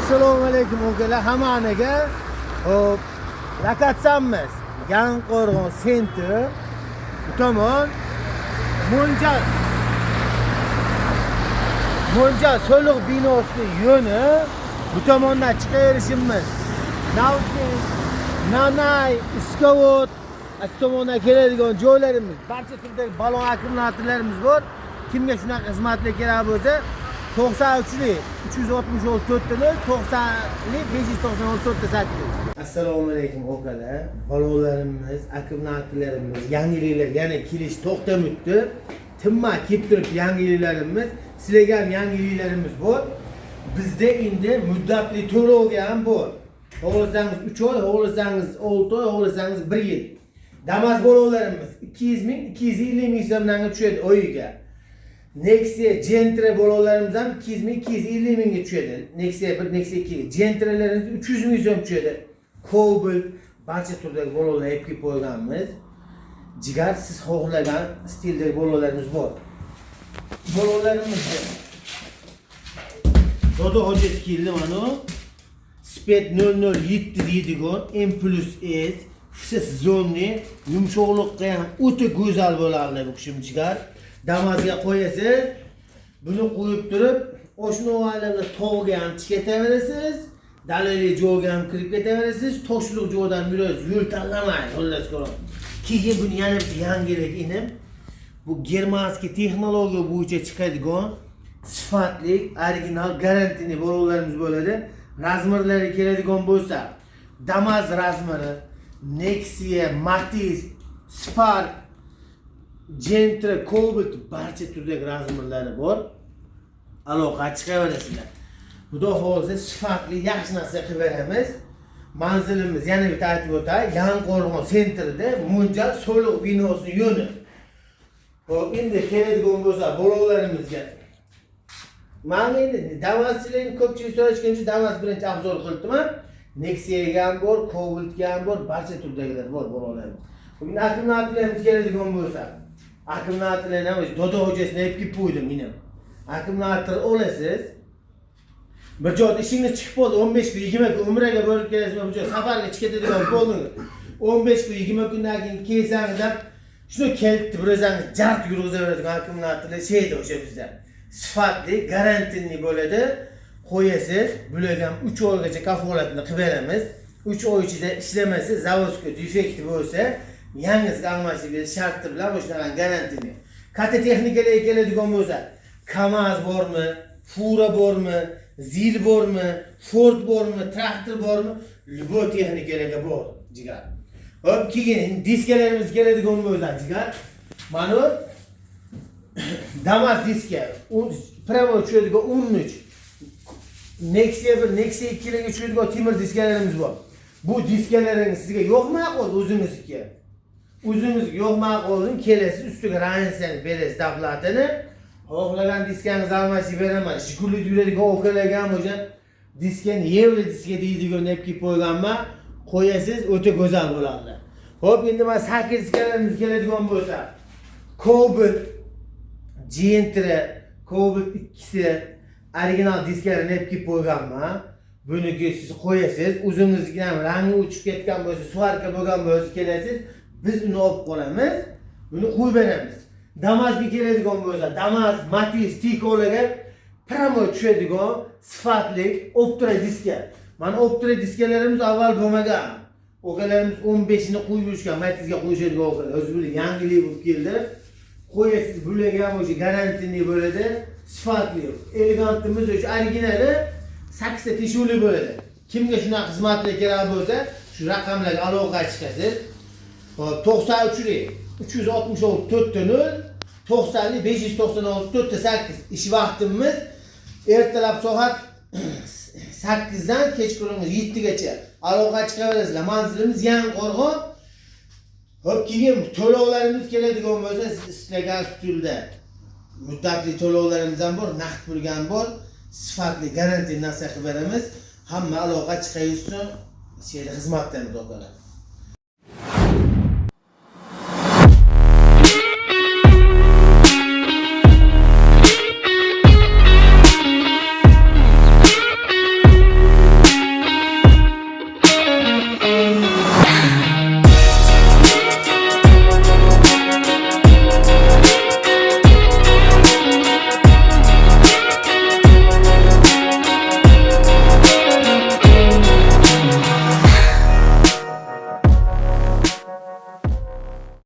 Assalomu alaykum akalar hammaniga. Hop, lokatsiyamiz Yangiqo'rg'on центр. Bu tomon Mo'ljal. Mo'ljal soliq binosini yo'ni, bu tomondan chiqaverishimiz. Navkent, Nanay, Iskavot, shu tomondan keladigan joylarimiz, barcha turdagi balon akkumulyatorlarimiz bor. Kimga shunaqa xizmatlar kerak bo'lsa, 93lik 366 to'rtta 0, 90lik 596 to'rtta 8. Assalomu alaykum akalar. Balonlarimiz, akkumulyatorlarimiz, yangiliklar yana kelish to'xtamibdi. Tinmay kelib turibdi yangiliklarimiz. Sizlarga ham yangiliklarimiz bor. Bizda endi muddatli to'lovga ham bor. Xohlasangiz 3 oy, xohlasangiz 6 oy, xohlasangiz 1 yil. Damas balonlarimiz 200 ming, 250 ming so'mdan tushadi oyiga. Nexia, Gentra balonlarimiz ham 200 ming, 250 mingga tushadi. Nexia 1, Nexia 2. Gentralarimiz 300 ming so'm tushadi. Cobalt, barcha turdagi balonlar olib kelib qo'yganmiz. Jigar, siz xohlagan stildagi balonlarimiz bor. Balonlarimizni Dodo hojasi keldi mana. Spet 007 deydigan M plus S всесезонный, yumshoqlikqa ham o'ta go'zal bo'ladi bu kishim, jigar. Damazga qo'yasiz. Buni qo'yib turib, oshnovalarni tog'ga ham chiqib ketaverasiz. Dalali joyga ham kirib ketaverasiz. Toshliq joydan yurasiz, yo'l tanlamay, xullas kalom. Keyin buni yana bir yangilik, inim. Bu германский texnologiya bo'yicha chiqadigan sifatli, original, garantiyali balonlarimiz bo'ladi. Размер lari keladigan bo'lsa, Damas размер i, Nexia, Matiz, Spark, Gentra, Cobalt, barcha turdagi размер lari bor. Aloqa chiqaverasizlar. Xudo xohlasa, sifatli, yaxshi narsa qilib beramiz. Manzilimiz yana bitta aytib o'tay: Yangiqo'rg'on центр ida, Mo'ljal soliq binosi yo'ni. Hop, endi keladigan bo'lsa balonlarimizga. Mana endi Damaschilarni ko'pchilik so'rashgancha Damas birinchi обзор qilibdiman. Nexia'ga ham bor, Cobaltga ham bor, barcha turdagilar bor balonlarimiz. Bugun akkumulyatorlarimiz keladigan bo'lsa, akkumulyatorlarni ham Dodo hojasini olib kelib qo'ydim inim. Akkumulyator olasiz. Bir joyda ishingiz chiqib qoldi, 15 kun, 20 kun umraga borib kelasizmi, bir joy safarga chiqib ketadigan bo'ldingiz. 15 kun, 20 kundan keyin kelsangiz ham shuni kelib bir o'zingiz jart yurg'izaveradigan akkumulyatorlar sheydi o'sha bizda. Sifatli, garantiyli bo'ladi. Qo'yasiz, bularga ham 3 oygacha kafolatini qilib beramiz. 3 oy ichida ishlamasa, заводской defekti bo'lsa, yangisiga almashtirib berish sharti bilan o'shanaqa garantiyli. Katta texnikalarga keladigan bo'lsa, KAMAZ bormi, Fura bormi, ZIL bormi, Ford bormi, traktor bormi, любой texnikalarga bor, jigar. Hop, keyin diskalarimiz keladigan bo'lsa, jigar. Mana bu Damas diska, прямо tushadigan 13. Nexia 1, Nexia 2 larga tushadigan temir diskalarimiz bor. Bu diskalaringiz sizga yo'q ma'qul o'zingizniki. O'zingizga yo'q ma'qul, kelasiz, ustiga разница ni berasiz, доплата ni. Xohlagan diskangizni almashib beraman. Jigulida yuradigan okalarga ham o'sha diskani yevro diska deydigan olib kelib qo'yganman. Qo'yasiz, o'ta go'zal bo'ladi. Hop, endi mana sakkiz diskalarimiz keladigan bo'lsa, Cobalt, Gentra, Cobalt ikkisi original diskalarni olib kelib qo'yganman. Buniki siz qo'yasiz, o'zingizniki ham rangi o'chib ketgan bo'lsa, сварка bo'lgan bo'lsa, kelasiz, biz uni olib qolamiz, buni qo'yib beramiz. Damasga keladigan bo'lsa, Damas, Matiz, Tikolarga прямо tushadigan sifatli Optra diska. Mana Optra diskalarimiz avval bo'lmagan. Okalarimiz 15ini qo'yib yurishgan, Matizga qo'yishadigan okalar. O'zi bu yangilik bo'lib keldi. Qo'yasiz, bularga ham o'sha garantiyli bo'ladi, sifatli. Elegantimiz o'sha originali 8 ta teshuvli bo'ladi. Kimga shunaqa xizmatlar kerak bo'lsa, shu raqamlarga aloqa chiqasiz. Hop, 93lik 366 to'rtta 0, 90lik 596 to'rtta 8. Ish vaqtimiz ertalab soat 8dan kechqurun 7gacha. Aloqa chiqaverasizlar. Manzilimiz Yangiqo'rg'on. Hop, keyin to'lovlarimiz keladigan bo'lsa, siz istagan usulda muddatli to'lovlarimiz ham bor, naqd pulga ham bor. Sifatli, garantiya narsa qilib beramiz. Hamma aloqa chiqaversin, shu yerda xizmatdamiz, akalar.